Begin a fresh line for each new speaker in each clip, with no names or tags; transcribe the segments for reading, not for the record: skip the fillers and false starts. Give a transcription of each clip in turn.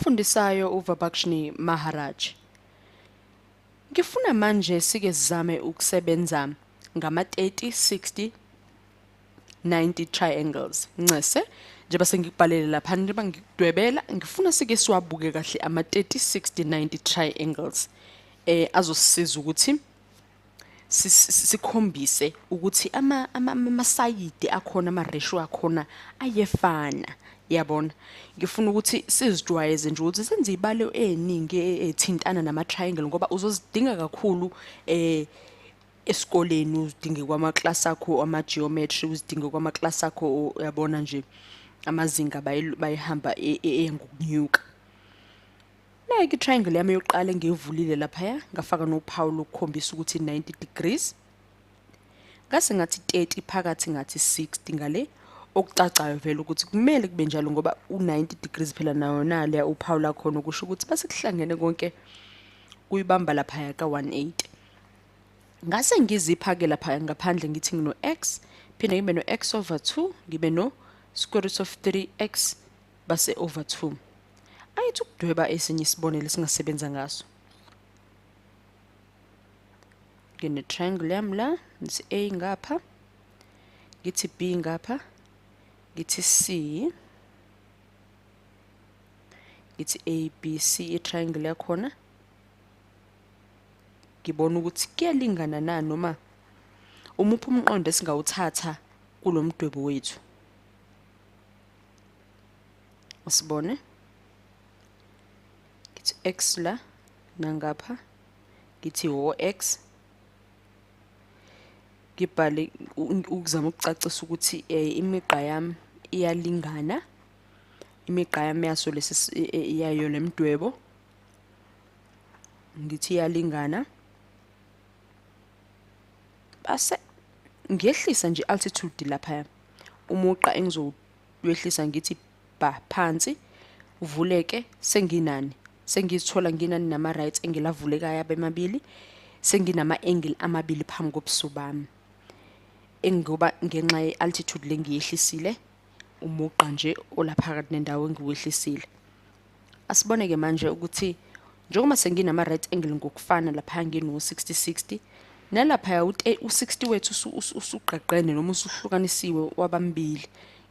Ofundisayo uVabakshni Maharaj. Ngifuna manje sike sizame ukusebenza ngama-30, 60, 90 triangles. Ncese, njengoba sengikubhalele lapha, njengoba ngikudwebela, ngifuna sike siwabuke kahle ama-30, 60, 90 triangles. Azosisiza ukuthi sikhombise ukuthi amasayidi akhona, ama-ratio akhona ayefana. Yabona, ngifuna ukuthi sizijwayeze nje ukuthi senze izibalo eziningi ezithintana nama-triangle, ngoba uzozidinga kakhulu esikoleni, uzidinge kwamaklasi akho ama-geometry, uzidinge kwamaklasi akho, uyabona nje amazinga bayihamba ngokunyuka. Nayi-ke i-triangle yami yokuqala engiyivulile laphaya, ngafaka nophawu lokukhombisa ukuthi 90 degrees. Ngase ngathi 30 phakathi, ngathi 60 ngale, okucacayo vele ukuthi kumele kube njalo ngoba u-90 degrees phela nayo naleya uphawu lakhona, okusho ukuthi base kuhlangene konke kuyibamba laphaya ka-180. Ngase ngizipha-ke lapha ngaphandle ngithi ngino-x, phinde ngibe no-x over 2, ngibe no-square root of 3x base over 2. Ayithi ukudweba esinye isibonelo esingasebenza ngaso. Ngine-triangle yami la, ngithi A ngapha, ngithi B ngapha, ngithi C, ngithi A, B, C i-triangle yakhona. Ngibona ukuthi kuyalingana na noma umuphi umqondo esingawuthatha kulo mdwebo wethu. Asibone. Ngithi x la nangapha, ngithi wo x, ngibhale ukuzama ukucacisa ukuthi imigqa yami iyalingana, imigqa yami yaso lesi yayo lemdwebo, ngithi iyalingana. Base ngiyehlisa nje altitude lapha, umugqa engizowehlisa ngithi ba phansi uvuleke, senginani, sengizithola nginani nama-right angle avulekayo abe mabili, senginama-angle amabili phambi kobuso bami, engoba ngenxa ye-altitude le ngiyehlisile, umugqa nje olaphakathi nendawo engiwehlisile. Asibone-ke manje ukuthi njengoba senginama-right angle ngokufana lapha ngino-60 60, nalaphaya u-60 wethu usugqagqene noma usuhlukanisiwe wabambili.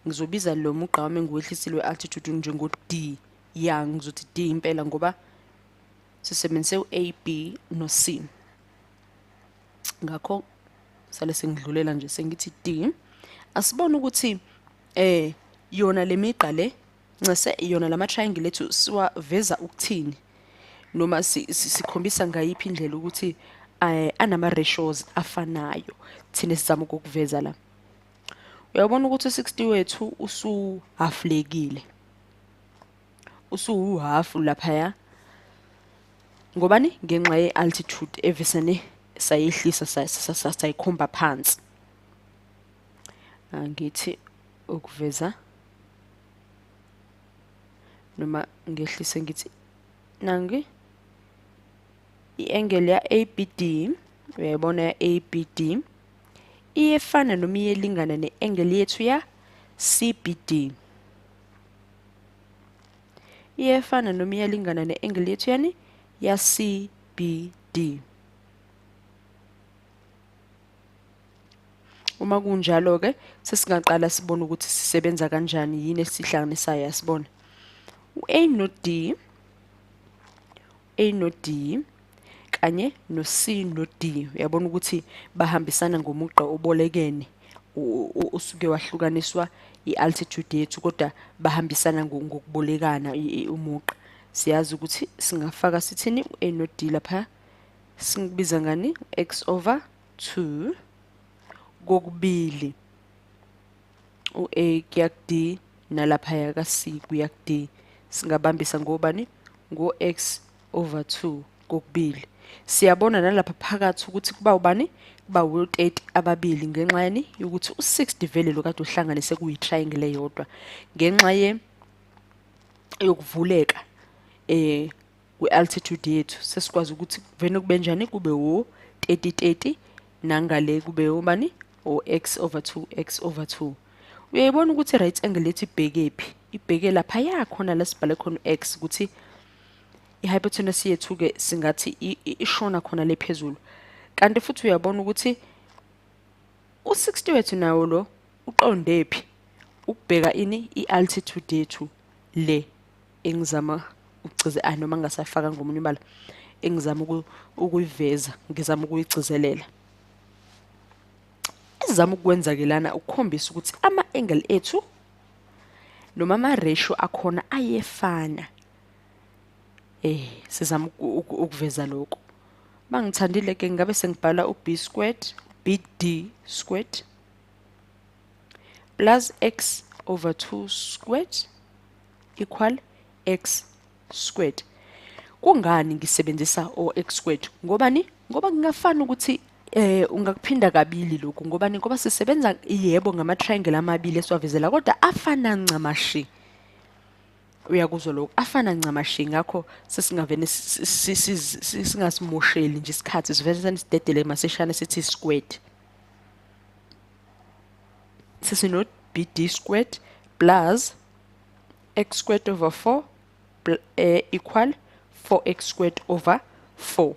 Ngizobiza lo mugqa wami engiwehlisile we-altitude njengo-D. Ya, ngizothi D impela ngoba sisebenzise u-A, B no-C. Ngakho sale sengidlulela nje sengithi D. Asibone ukuthi yona le migqa le, ncese yona lama triangle ethu siwaveza ukuthini, noma sikhombisa ngayiphi indlela ukuthi anama ratios afanayo thina sizama ukukuveza la. Uyabona ukuthi u-60 wethu usuhafulekile, usuwuhafu laphaya, ngobani? Ngenxa ye-altitude evesane sayehlisa sayikhomba phansi. Angithi ukuveza noma ngehlise ngithi nangi i-angle ya ABD, uyayibona ya ABD iyefana noma iyelingana ne-angle yethu ya CBD, iyefana noma iyalingana ne-angle yethu yani ya CBD. Uma kunjalo-ke sesingaqala sibone ukuthi sisebenza kanjani, yini esihlanganisayo. Yasibona u-A no-D, A no-D kanye no-C no-D, uyabona ukuthi bahambisana ngomugqa obolekene osuke wahlukaniswa i-altitude yethu, kodwa bahambisana ngokubolekana umugqa. Siyazi ukuthi singafaka sithini u-A no-D lapha, singubiza ngani? X over 2 kokubili, u-A kuya ku-D nalaphaya ka-C kuya ku-D, singabambisa ngobani? Ngo-x over 2 kokubili. Siyabona nalapha phakathi ukuthi kuba ubani? Kuba u-30 ababili, ngenxa yani yokuthi u-60 vele lo kade uhlanganise kuyi-triangle eyodwa, ngenxa ye yokuvuleka kwe-altitude yethu sesikwazi ukuthi kuvene kube njani, kube wo-30 30, nangale kube ubani? O-x over 2, x over 2. Uyayibona ukuthi right angle yethu ibhekephi? Ibheke laphaya khona la sibhale khona u-x ukuthi i-hypotenuse yethu-ke singathi ishona khona le phezulu. Kanti futhi uyabona ukuthi u-60 wethu nawo lo uqonde phi? Ukubheka ini? I-altitude yethu le engizama ukugcize, noma ngingasafaka ngomunye umbala, engizama ukuyiveza, ngizama ukuyigcizelela. Esizama ukukwenza-ke lana ukukhombisa ukuthi ama-angle ethu noma ama-ratio akhona ayefana. Sizama ukuveza lokho. Mangithandile ke ngabe sengibhala u-b squared, BD squared plus x over 2 squared equal x squared. Kungani ngisebenzisa o-x squared? Ngobani? Ngoba ngingafana ukuthi ungakuphinda kabili lokhu. Ngobani? Ngoba sisebenza yebo ngama-triangle amabili esiwavezela, kodwa afana ncamashi. Uyakuzwa lokhu, afana ncamashi. Ngakho sesingavene singasimosheli nje isikhathi, sivele sidedele masishane sithi squared. Sesino BD squared plus x squared over 4 equal 4x squared over 4.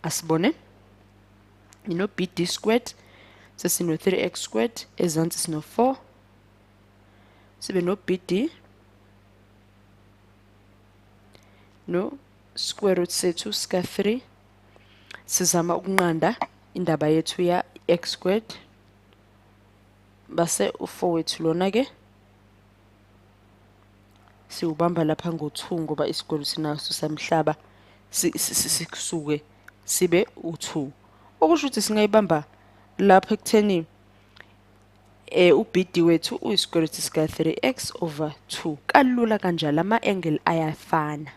Asibone, ngino BD squared, sesino 3x squared, ezansi sino 4, sibe no BD no square root sethu sika 3. Sizama ukunqanda indaba yethu ya x squared, base u4 wethu lona ke siwubamba lapha ngo-2 ngoba isigwebo sinaso samhlaba sikusuke sibe u2. Okusho ukuthi singayibamba lapha ekutheni uBD wethu uyi-square root sika 3x over 2. Kalula kanjalo, ama-angle ayafana.